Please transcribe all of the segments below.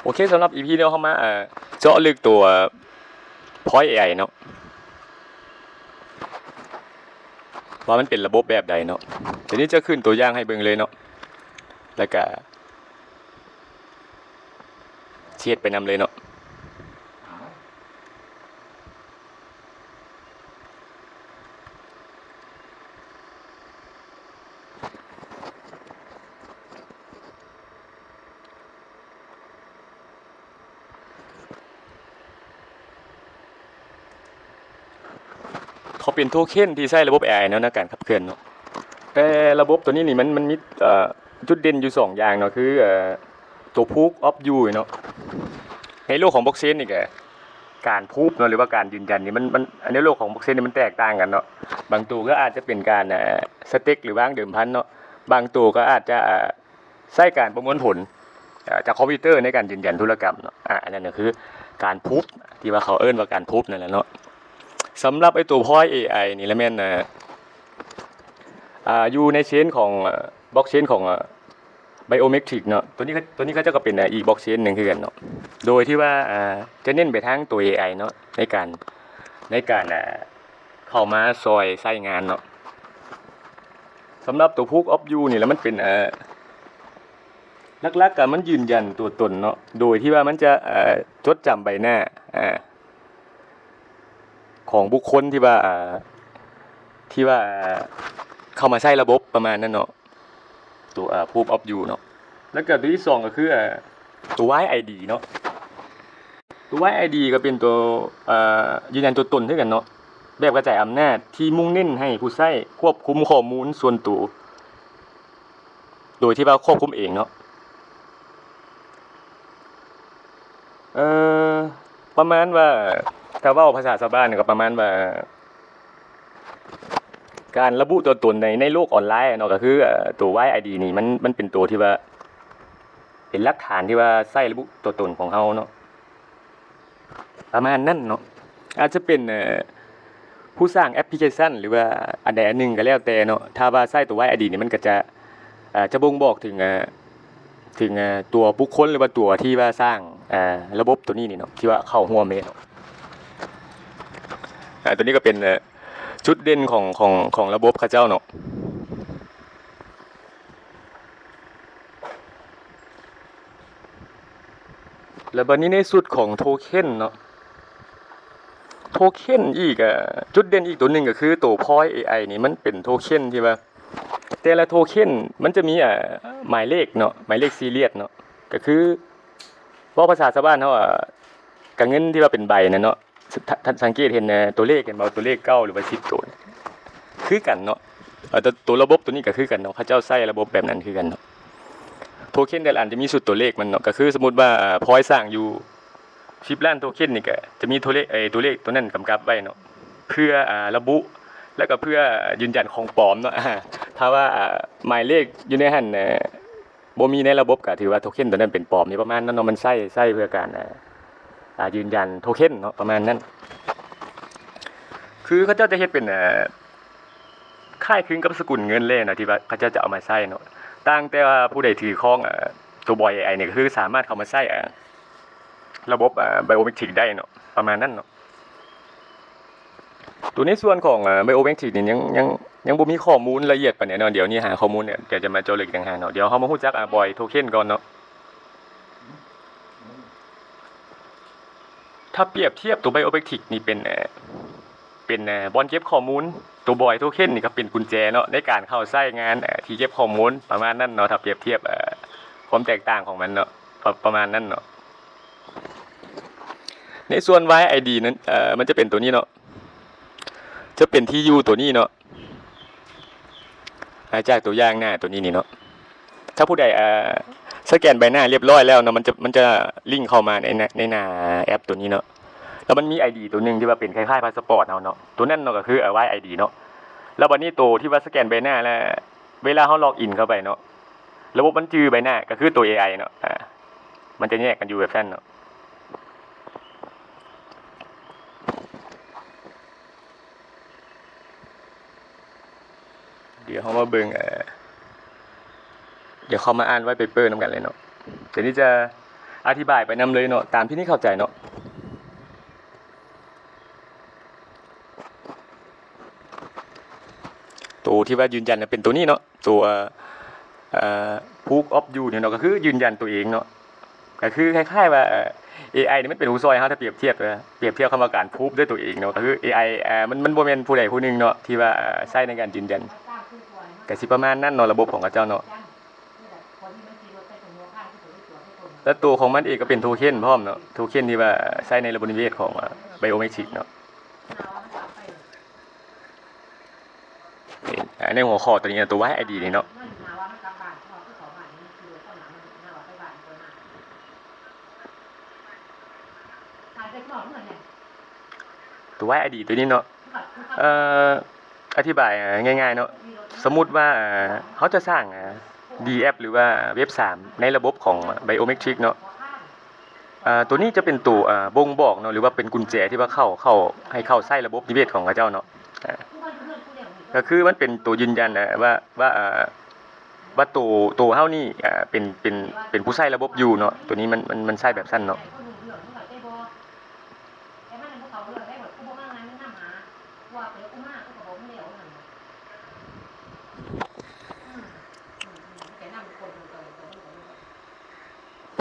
ໂອເຄ ສຳລັບອີພີນີ້ເຮົາມາ ເອີ ເຈາະເລິກຕົວພອຍເອໄອເນາະ ວ່າມັນເປັນລະບົບແບບໃດເນາະ. ດຽວນີ້ຈະຂຶ້ນຕົວຢ່າງໃຫ້ເບິ່ງເລີຍເນາະ ແລ້ວກະຊິເຮັດໄປນຳເລີຍເນາະ. ເຂົາເປັນໂທເຄັນທີ່ໃຊ້ລະບົບເອໄອເນາະ ໃນການຂັບເຄື່ອນເນາະ. ແຕ່ລະບົບໂຕນີ້ນີ້ມັນ ມັນມີ ເອີ ຈຸດເດັ່ນຢູ່ສອງຢ່າງເນາະ ຄື ເອີ ຕົວ proof of use ເນາະ. ໃນໂລກຂອງ blockchain ນີ້ກະ ການ proof ເນາະ ຫຼືວ່າການຢືນຢັນນີ້ ມັນ ມັນ ໃນໂລກຂອງ blockchain ນີ້ມັນແຕກຕ່າງກັນເນາະ. ບາງໂຕກໍອາດຈະເປັນການ ເອີ stake ຫຼືວາງເດີມພັນເນາະ, ບາງໂຕກໍອາດຈະ ເອີ ໃຊ້ການປະມວນຜົນ ເອີ ຈາກຄອມພິວເຕີໃນການຢືນຢັນທຸລະກຳເນາະ. ອາ ອັນນັ້ນກໍຄືການ proof ທີ່ວ່າເຂົາເອີ້ນວ່າການ proof ນັ້ນແຫຼະເນາະ. ສຳລັບໄອ້ຕົວພອຍເອໄອນີ້ລະແມ່ນ ເອີ ອາ ຢູ່ໃນເຊນຂອງ ເອີ ບລັອກເຊນຂອງ ເອີ biometric ເນາະ. ຕົວນີ້ ຕົວນີ້ເຂົາເຈົ້າກໍເປັນ ເອີ ອີກບລັອກເຊນໜຶ່ງຄືກັນເນາະ ໂດຍທີ່ວ່າ ອາ ຈະເນັ້ນໄປທາງຕົວເອໄອເນາະ ໃນການ ໃນການ ອາ ເຂົ້າມາຊ່ອຍໃຊ້ງານເນາະ. ສຳລັບຕົວ proof of use ນີ້ລະ ມັນເປັນ ເອີ ຫຼັກໆ ກໍມັນຢືນຢັນຕົວຕົນເນາະ ໂດຍທີ່ວ່າມັນຈະ ເອີ ຈົດຈຳໃບໜ້າ ອາ ຂອງບຸກຄົນທີ່ວ່າ ເອີ ທີ່ວ່າ ເຂົ້າມາໃຊ້ລະບົບປະມານນັ້ນເນາະ. ຕົວ ເອີ proof of use ເນາະ. ແລ້ວກໍຕົວທີສອງກໍຄື ເອີ ຕົວ Wise ໄອ ດີ ເນາະ. ຕົວ Wise ໄອ ດີ ກໍເປັນຕົວ ເອີ ຢືນຢັນຕົວຕົນຄືກັນເນາະ ແບບກະຈາຍອຳນາດທີ່ມຸ່ງເນັ້ນໃຫ້ຜູ້ໃຊ້ຄວບຄຸມຂໍ້ມູນສ່ວນໂຕ ໂດຍທີ່ວ່າຄວບຄຸມເອງເນາະ. ເອີ ປະມານວ່າ ຖ້າເວົ້າພາສາຊາວບ້ານກໍປະມານວ່າ ການລະບຸຕົວຕົນໃນ ໃນໂລກອອນລາຍເນາະ ກໍຄື ເອີ ຕົວ Wise ໄອ ດີ ນີ້ ມັນ ມັນເປັນຕົວທີ່ວ່າ ເປັນຫຼັກຖານທີ່ວ່າໃຊ້ລະບຸຕົວຕົນຂອງເຮົາເນາະ ປະມານນັ້ນເນາະ. ອາດຈະເປັນ ເອີ ຜູ້ສ້າງແອັບພລິເຄຊັນ ຫຼືວ່າອັນໃດອັນໜຶ່ງກໍແລ້ວແຕ່ເນາະ ຖ້າວ່າໃຊ້ຕົວ Wise ໄອ ດີ ນີ້ ມັນກໍຈະ ເອີ ຈະບົ່ງບອກເຖິງ ເອີ ເຖິງ ເອີ ຕົວບຸກຄົນ ຫຼືວ່າຕົວທີ່ວ່າສ້າງ ເອີ ລະບົບຕົວນີ້ນີ້ເນາະ ທີ່ວ່າເຂົ້າຮ່ວມນີ້ເນາະ. ອາ ຕົວນີ້ກໍເປັນ ເອີ ຈຸດເດັ່ນຂອງ ຂອງ ຂອງລະບົບເຂົາເຈົ້າເນາະ. ແລ້ວບັດນີ້ໃນຊຸດຂອງໂທເຄັນເນາະ ໂທເຄັນອີກ ເອີ ຈຸດເດັ່ນອີກຕົວໜຶ່ງກໍຄືໂຕພອຍເອໄອນີ້ ມັນເປັນໂທເຄັນທີ່ວ່າ ແຕ່ລະໂທເຄັນມັນຈະມີ ເອີ ໝາຍເລກເນາະ ໝາຍເລກຊີຣຽສເນາະ ກໍຄືເວົ້າພາສາຊາວບ້ານເຮົາ ເອີ ກະເງິນທີ່ວ່າເປັນໃບນັ້ນເນາະ ທ່ານ ທ່ານສັງເກດເຫັນ ເອີ ຕົວເລກເຫັນບໍ່ ຕົວເລກເກົ້າ ຫຼືວ່າສິບໂຕ ຄືກັນເນາະ. ເອີ ຕົວ ຕົວລະບົບຕົວນີ້ກໍຄືກັນເນາະ ເຂົາເຈົ້າໃຊ້ລະບົບແບບນັ້ນຄືກັນເນາະ. ໂທເຄັນແຕ່ລະອັນຈະມີຊຸດຕົວເລກມັນເນາະ ກໍຄືສົມມຸດວ່າ ເອີ ພອຍສ້າງຢູ່ສິບລ້ານໂທເຄັນນີ້ ກໍຈະມີໂທເລກ ເອີ ຕົວເລກຕົວນັ້ນກຳກັບໄວ້ເນາະ ເພື່ອ ອາ ລະບຸ ແລ້ວກໍເພື່ອຢືນຢັນຂອງປອມເນາະ. ຖ້າວ່າ ອາ ໝາຍເລກຢູ່ໃນຫັ້ນ ເອີ ບໍ່ມີໃນລະບົບ ກໍຖືວ່າໂທເຄັນຕົວນັ້ນເປັນປອມນີ້ ປະມານນັ້ນເນາະ. ມັນໃຊ້ ໃຊ້ເພື່ອການ ອາ ອາ ຢືນຢັນໂທເຄັນເນາະ ປະມານນັ້ນ. ຄືເຂົາເຈົ້າຈະເຮັດເປັນ ອາ ຄ້າຍຄືກັບສະກຸນເງິນເລີຍນະ ທີ່ວ່າເຂົາເຈົ້າຈະເອົາມາໃຊ້ເນາະ. ຕ່າງແຕ່ວ່າຜູ້ໃດຖືຄອງ ອາ ຕົວບອຍເອໄອນີ້ ກໍຄືສາມາດເຂົ້າມາໃຊ້ ອາ ລະບົບ ອາ ໄບໂອເມກທຣິກໄດ້ເນາະ ປະມານນັ້ນເນາະ. ຕົວໃນສ່ວນຂອງ ອາ ໄບໂອເມກທຣິກນີ້ ຍັງ ຍັງ ຍັງບໍ່ມີຂໍ້ມູນລະອຽດປານໃດເນາະ. ດຽວນີ້ຫາຂໍ້ມູນ ດຽວຈະມາເຈາະເລິກອີກຕ່າງຫາກເນາະ. ດຽວເຮົາມາຮູ້ຈັກ ອາ ບອຍໂທເຄັນກ່ອນເນາະ. ຖ້າປຽບທຽບຕົວໄບໂອເມກທຣິກນີ້ເປັນ ເປັນ ບ່ອນເກັບຂໍ້ມູນ, ຕົວບອຍໂທເຄັນນີ້ກໍເປັນກຸນແຈເນາະ ໃນການເຂົ້າໃຊ້ງານ ທີ່ເກັບຂໍ້ມູນ ປະມານນັ້ນເນາະ. ຖ້າປຽບທຽບ ຄວາມແຕກຕ່າງຂອງມັນເນາະ ປະ ປະມານນັ້ນເນາະ. ໃນສ່ວນ Wise ໄອ ດີ ນັ້ນ ມັນຈະເປັນຕົວນີ້ເນາະ ຈະເປັນທີ່ຢູ່ຕົວນີ້ເນາະ ອາ ຈາກຕົວຢ່າງໜ້າຕົວນີ້ນີ້ເນາະ. ຖ້າຜູ້ໃດ ອາ ສະແກນໃບໜ້າຮຽບຮ້ອຍແລ້ວເນາະ ມັນຈະ ມັນຈະລິ້ງເຂົ້າມາໃນ ໃນໜ້າແອັບຕົວນີ້ເນາະ. ແລ້ວມັນມີໄອດີຕົວໜຶ່ງທີ່ວ່າເປັນຄ້າຍໆພາສະປອດເຮົາເນາະ ຕົວນັ້ນເນາະ ກໍຄື ວາຍໄອດີ ເນາະ. ແລ້ວບັດນີ້ໂຕທີ່ວ່າສະແກນໃບໜ້າແລ້ວ ເວລາເຮົາລັອກອິນເຂົ້າໄປເນາະ ລະບົບມັນຈື່ໃບໜ້າ ກໍຄືໂຕເອໄອເນາະ ອາ ມັນຈະແຍກກັນຢູ່ແບບນັ້ນເນາະ. ດຽວເຮົາມາເບິ່ງ ເອີ ດຽວເຮົາມາອ່ານ white paper ນຳກັນເລີຍເນາະ. ດຽວນີ້ຈະ ອະທິບາຍໄປນຳເລີຍເນາະ ຕາມທີ່ນີ້ເຂົ້າໃຈເນາະ. ໂຕທີ່ວ່າຢືນຢັນນະເປັນໂຕນີ້ເນາະ ໂຕ ເອີ proof of you ນີ້ເນາະ ກໍຄືຢືນຢັນຕົວເອງເນາະ ກໍຄືຄ້າຍໆວ່າ ເອີ ເອໄອນີ້ມັນເປັນຜູ້ຊ່ອຍເຮົາ ຖ້າປຽບທຽບ ປຽບທຽບຄຳວ່າການ proof ດ້ວຍຕົວເອງເນາະ ກໍຄືເອໄອ ມັນ ມັນບໍ່ແມ່ນຜູ້ໃດຜູ້ໜຶ່ງເນາະ ທີ່ວ່າໃຊ້ໃນການຢືນຢັນ ກໍຊິປະມານນັ້ນເນາະ ລະບົບຂອງເຂົາເຈົ້າເນາະ. ແລ້ວໂຕຂອງມັນເອງກໍເປັນໂທເຄັນພ້ອມເນາະ ໂທເຄັນທີ່ວ່າໃຊ້ໃນລະບົບນິເວດຂອງ Biometric ເນາະ. ໃນຫົວຂໍ້ຕົວນີ້ ຕົວ YID ນີ້ເນາະ ຕົວ YID ຕົວນີ້ເນາະ ເອີ ອະທິບາຍງ່າຍໆເນາະ ສົມມຸດວ່າເຮົາຈະສ້າງ D app ຫຼືວ່າ Web ສາມ ໃນລະບົບຂອງ Biometric ເນາະ ເອີ ຕົວນີ້ຈະເປັນຕົວ ເອີ ບົ່ງບອກເນາະ ຫຼືວ່າເປັນກຸນແຈທີ່ວ່າເຂົ້າ ເຂົ້າ ໃຫ້ເຂົ້າໃຊ້ລະບົບນິເວດຂອງເຂົາເຈົ້າເນາະ ເອີ ກໍຄືມັນເປັນຕົວຢືນຢັນ ເອີ ວ່າ ວ່າ ເອີ ວ່າໂຕ ໂຕເຮົານີ້ ເອີ ເປັນ ເປັນ ເປັນຜູ້ໃຊ້ລະບົບຢູ່ເນາະ ຕົວນີ້ມັນ ມັນ ມັນໃຊ້ແບບຊັ້ນເນາະ.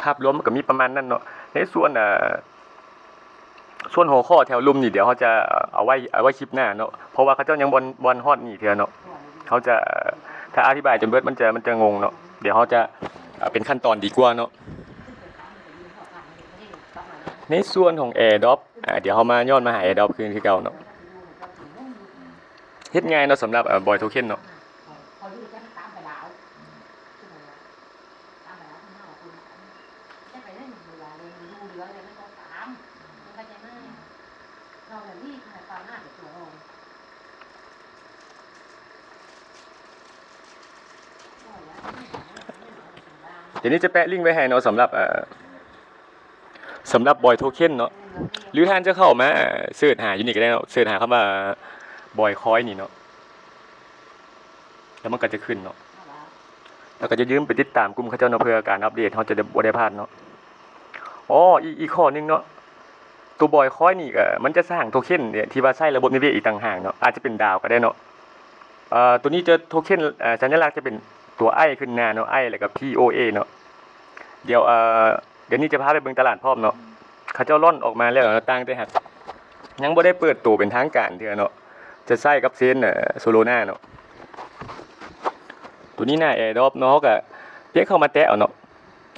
ພາບລວມມັນກໍມີປະມານນັ້ນເນາະ ໃນສ່ວນ ເອີ ສ່ວນຫົວຂໍ້ແຖວລຸ່ມນີ້ ດຽວເຮົາຈະເອົາໄວ້ ເອົາໄວ້ຄລິບໜ້າເນາະ ເພາະວ່າເຂົາເຈົ້າຍັງບໍ່ ບໍ່ຮອດນີ້ເທື່ອເນາະ ເຮົາຈະ ຖ້າອະທິບາຍຈົນເບິດ ມັນຈະ ມັນຈະງົງເນາະ ດຽວເຮົາຈະ ເປັນຂັ້ນຕອນດີກວ່າເນາະ. ໃນສ່ວນຂອງ AirDrop ອາ ດຽວເຮົາມາ ຍ້ອນມາຫາ AirDrop ຄື ຄືເກົ່າເນາະ ເຮັດງ່າຍເນາະ ສຳລັບ ເອີ Boy Token ເນາະ. ດຽວນີ້ຈະແປະລິ້ງໄວ້ໃຫ້ເນາະ ສຳລັບ ເອີ ສຳລັບ Boy Token ເນາະ ຫຼືທ່ານຈະເຂົ້າມາ ເອີ ເສີດຫາຢູ່ນີ້ກໍໄດ້ເນາະ ເສີດຫາຄຳວ່າ Boy Coin ນີ້ເນາະ ແລ້ວມັນກໍຈະຂຶ້ນເນາະ ແລ້ວກໍຢ່າລືມໄປຕິດຕາມກຸ່ມເຂົາເຈົ້າເນາະ ເພື່ອການອັບເດດເຮົາຈະໄດ້ ບໍ່ໄດ້ພາດເນາະ. ອໍ ອີກ ອີກຂໍ້ໜຶ່ງເນາະ ຕົວ Boy Coin ນີ້ກໍມັນຈະສ້າງໂທເຄັນທີ່ວ່າໃຊ້ລະບົບນິເວດອີກຕ່າງຫາກເນາະ ອາດຈະເປັນດາວກໍໄດ້ເນາະ. ເອີ ຕົວນີ້ຈະໂທເຄັນ ເອີ ສັນຍາລັກຈະເປັນຕົວ I ຂຶ້ນໜ້າເນາະ I ແລ້ວກໍ P O A ເນາະ. ດຽວ ເອີ ດຽວນີ້ຈະພາໄປເບິ່ງຕະຫຼາດພ້ອມເນາະ ເຂົາເຈົ້າລອນອອກມາແລ້ວເນາະ ຕ່າງແຕ່ຫາກຍັງບໍ່ໄດ້ເປີດໂຕເປັນທາງການເທື່ອເນາະ ຈະໃຊ້ກັບເຊນ ເອີ Solana ເນາະ. ຕົວນີ້ໜ້າ AirDrop ເນາະ ເຮົາກໍພຽງເຂົ້າມາແຕະເອົາເນາະ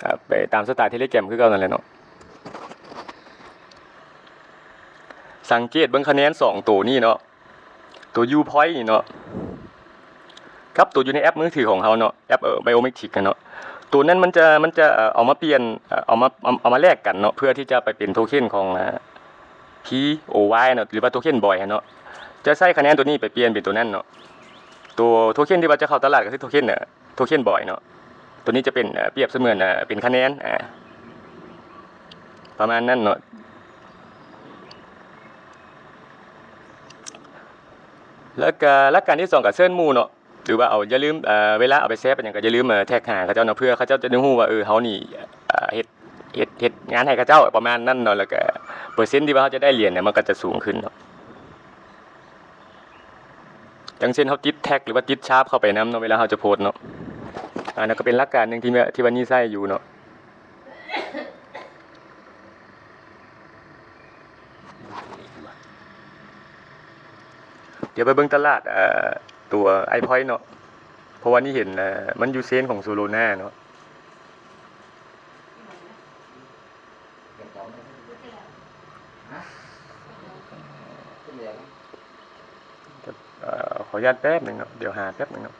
ອາ ໄປຕາມສະໄຕ Telegram ຄືເກົ່ານັ້ນແຫຼະເນາະ. ສັງເກດເບິ່ງຄະແນນສອງໂຕນີ້ເນາະ ຕົວ Upoint ນີ້ເນາະ ກັບຕົວຢູ່ໃນແອັບມືຖືຂອງເຮົາເນາະ ແອັບ ເອີ Biometric ຫັ້ນເນາະ ຕົວນັ້ນມັນຈະ ມັນຈະ ເອີ ເອົາມາປ່ຽນ ເອີ ເອົາມາ ເອົາ ເອົາມາແລກກັນເນາະ ເພື່ອທີ່ຈະໄປເປັນໂທເຄັນຂອງ ອາ P O Y ເນາະ ຫຼືວ່າໂທເຄັນ Boy ຫັ້ນເນາະ ຈະໃຊ້ຄະແນນຕົວນີ້ໄປປ່ຽນເປັນຕົວນັ້ນເນາະ. ຕົວໂທເຄັນທີ່ວ່າຈະເຂົ້າຕະຫຼາດກໍຄືໂທເຄັນ ເອີ ໂທເຄັນ Boy ເນາະ ຕົວນີ້ຈະເປັນ ເອີ ປຽບສະເໝືອນ ເອີ ເປັນຄະແນນ ອາ ປະມານນັ້ນເນາະ. ແລ້ວກະຫຼັກການທີສອງກໍເຊີນໝູ່ເນາະ ຫຼືວ່າເອົາ ຢ່າລືມ ເອີ ເວລາເອົາໄປແຊໄປຫຍັງກໍຢ່າລືມ ເອີ ແທັກຫາເຂົາເຈົ້າເນາະ ເພື່ອເຂົາເຈົ້າຈະໄດ້ຮູ້ວ່າ ເອີ ເຮົານີ້ ເອີ ເຮັດ ເຮັດ ເຮັດງານໃຫ້ເຂົາເຈົ້າປະມານນັ້ນເນາະ ແລ້ວກະເປີເຊັນທີ່ວ່າເຮົາຈະໄດ້ຫຼຽນເນຍ ມັນກໍຈະສູງຂຶ້ນເນາະ. ຢ່າງເຊັ່ນເຮົາຕິດແທັກ ຫຼືວ່າຕິດຊາບເຂົ້າໄປນຳເນາະ ເວລາເຮົາຈະໂພສເນາະ. ອັນນັ້ນກໍເປັນຫຼັກການໜຶ່ງທີ່ ທີ່ວ່ານີ້ໃຊ້ຢູ່ເນາະ. ດຽວໄປເບິ່ງຕະຫຼາດ ເອີ ຕົວ iPoint ເນາະ ເພາະວ່ານີ້ເຫັນ ເອີ ມັນຢູ່ເຊນຂອງ Solana ເນາະ. ເອີ ຂໍອະນຸຍາດແປັບໜຶ່ງເນາະ ດຽວຫາແປັບໜຶ່ງເນາະ.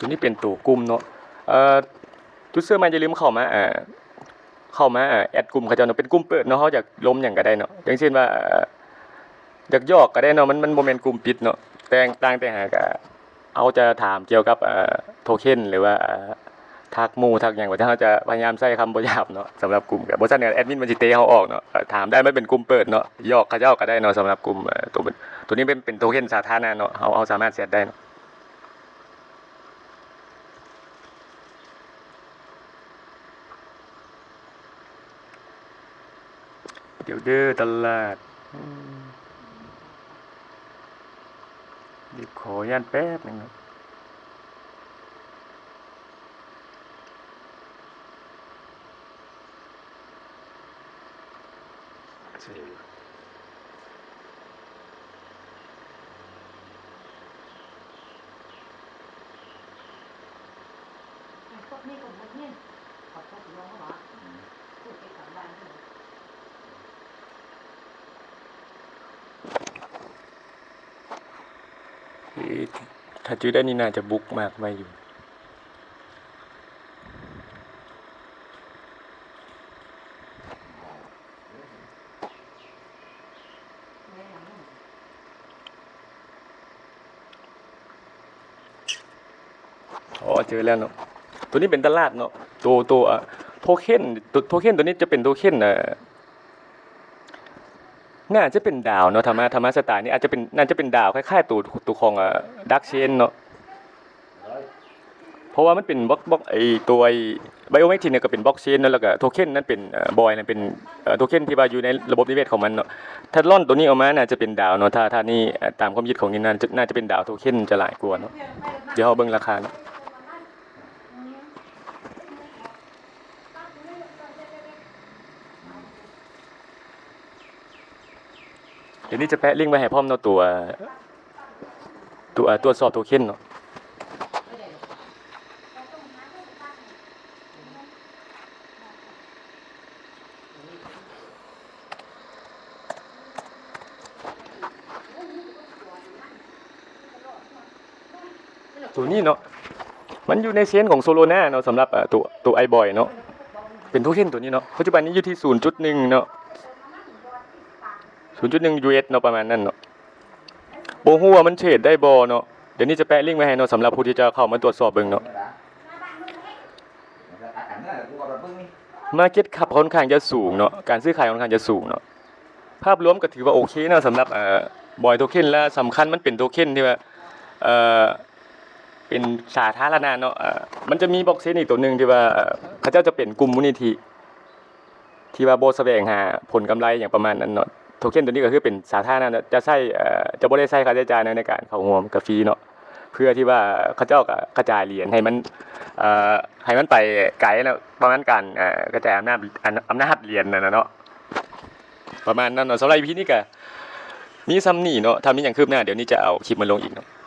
ຕົວນີ້ເປັນຕົວກຸ່ມເນາະ ເອີ ຈຸດເຊື່ອໝັ້ນຢ່າລືມເຂົ້າມາ ເອີ ເຂົ້າມາແອັດກຸ່ມເຂົາເຈົ້າເນາະ ເປັນກຸ່ມເປີດເນາະ ເຮົາຢາກລົມຫຍັງກໍໄດ້ເນາະ ຢ່າງເຊັ່ນວ່າ ຢາກຢອກກໍໄດ້ເນາະ ມັນ ມັນບໍ່ແມ່ນກຸ່ມປິດເນາະ ແຕ່ງ ຕ່າງແຕ່ຫາກະ ເຮົາຈະຖາມກ່ຽວກັບ ເອີ ໂທເຄັນ ຫຼືວ່າ ເອີ ທັກໝູ່ທັກຫຍັງ ວ່າເຮົາຈະພະຍາຍາມໃຊ້ຄຳບໍ່ຫຍາບເນາະ ສຳລັບກຸ່ມ ກໍບໍ່ຊັ້ນແອັດມິນມັນຊິເຕະເຮົາອອກເນາະ ຖາມໄດ້ ມັນເປັນກຸ່ມເປີດເນາະ ຢອກເຂົາເຈົ້າກໍໄດ້ເນາະ ສຳລັບກຸ່ມ ເອີ ໂຕ ໂຕນີ້ເປັນ ເປັນໂທເຄັນສາທາລະນະເນາະ ເຮົາ ເຮົາສາມາດແຊັດໄດ້ເນາະ. ດຽວເດີຕະຫຼາດ ອືມ ດຽວຂໍອະນຸຍາດແປັບໜຶ່ງເນາະ. ເອີ ຖ້າຈື່ໄດ້ນີ້ໜ້າຈະບຸກມາກໄວ້ຢູ່. ອໍ ເຈີແລ້ວເນາະ ໂຕນີ້ເປັນຕະຫຼາດເນາະ ໂຕ ໂຕ ອາ ໂທເຄັນ ໂຕ ໂທເຄັນໂຕນີ້ຈະເປັນໂທເຄັນ ເອີ ໜ້າຈະເປັນດາວເນາະ ທຳມະ ທຳມະສະຕາຍນີ້ອາດຈະເປັນ ໜ້າຈະເປັນດາວຄ້າຍໆໂຕ ໂຕຂອງ ເອີ ດາກເຊນເນາະ ເພາະວ່າມັນເປັນບລັອກ ບລັອກ ໄອ້ໂຕໄອ້ ໄບໂອເມດຣິກນີ້ກໍເປັນບລັອກເຊນເນາະ ແລ້ວກໍໂທເຄັນນັ້ນເປັນ ເອີ ບອຍນັ້ນເປັນ ເອີ ໂທເຄັນທີ່ວ່າຢູ່ໃນລະບົບນິເວດຂອງມັນເນາະ ຖ້າລອນໂຕນີ້ອອກມາໜ້າຈະເປັນດາວເນາະ ຖ້າ ຖ້ານີ້ ເອີ ຕາມຄວາມຄິດຂອງນີ້ໜ້າຈະ ໜ້າຈະເປັນດາວໂທເຄັນຈະຫຼາຍກວ່າເນາະ ດຽວເຮົາເບິ່ງລາຄາເນາະ. ດຽວນີ້ຈະແປະລິ້ງໄວ້ໃຫ້ພ້ອມເນາະ ຕົວ ຕົວ ຕົວສອບໂທເຄັນເນາະ. ໂຕນີ້ເນາະ ມັນຢູ່ໃນເຊນຂອງໂຊໂລນາເນາະ ສຳລັບ ເອີ ໂຕ ໂຕໄອບອຍເນາະ ເປັນໂທເຄັນໂຕນີ້ເນາະ ປັດຈຸບັນນີ້ຢູ່ທີ່ສູນຈຸດໜຶ່ງເນາະ ສູນຈຸດໜຶ່ງຢູເອັສເນາະ ປະມານນັ້ນເນາະ ບໍ່ຮູ້ວ່າມັນເທຣດໄດ້ບໍ່ເນາະ ດຽວນີ້ຈະແປະລິ້ງໄວ້ໃຫ້ເນາະ ສຳລັບຜູ້ທີ່ຈະເຂົ້າມາຕວດສອບເບິ່ງເນາະ. ມາເກັດແຄບຂ້ອນຂ້າງຈະສູງເນາະ ການຊື້ຂາຍຂ້ອນຂ້າງຈະສູງເນາະ ພາບລວມກໍຖືວ່າໂອເຄເນາະ ສຳລັບ ເອີ ບອຍໂທເຄັນ ແລະ ສຳຄັນມັນເປັນໂທເຄັນທີ່ວ່າ ເອີ ເປັນສາທາລະນະເນາະ ເອີ ມັນຈະມີບລັອກເຊນອີກໂຕໜຶ່ງທີ່ວ່າ ເອີ ເຂົາເຈົ້າຈະເປັນກຸ່ມມູນນິທິທີ່ວ່າບໍ່ສະແຫວງຫາຜົນກຳໄລຫຍັງປະມານນັ້ນເນາະ ໂທເຄັນໂຕນີ້ກໍຄືເປັນສາທາລະນະ ຈະໃຊ້ ເອີ ຈະບໍ່ໄດ້ໃຊ້ຄ່າໃຊ້ຈ່າຍໃນ ໃນການເຂົ້າຮ່ວມ ກໍຟຣີເນາະ ເພື່ອທີ່ວ່າເຂົາເຈົ້າກໍກະຈາຍຫຼຽນໃຫ້ມັນ ເອີ ໃຫ້ມັນໄປໄກເນາະ ປະມານການ ເອີ ກະຈາຍອຳນາດ ອຳນາດຫຼຽນນັ້ນນະເນາະ ປະມານນັ້ນເນາະ ສຳລັບອີພີນີ້ກໍມີສ່ຳນີ້ເນາະ ຖ້າມີຫຍັງຄືບໜ້າ ດຽວນີ້ຈະເອົາຄລິບມາລົງອີກເນາະ.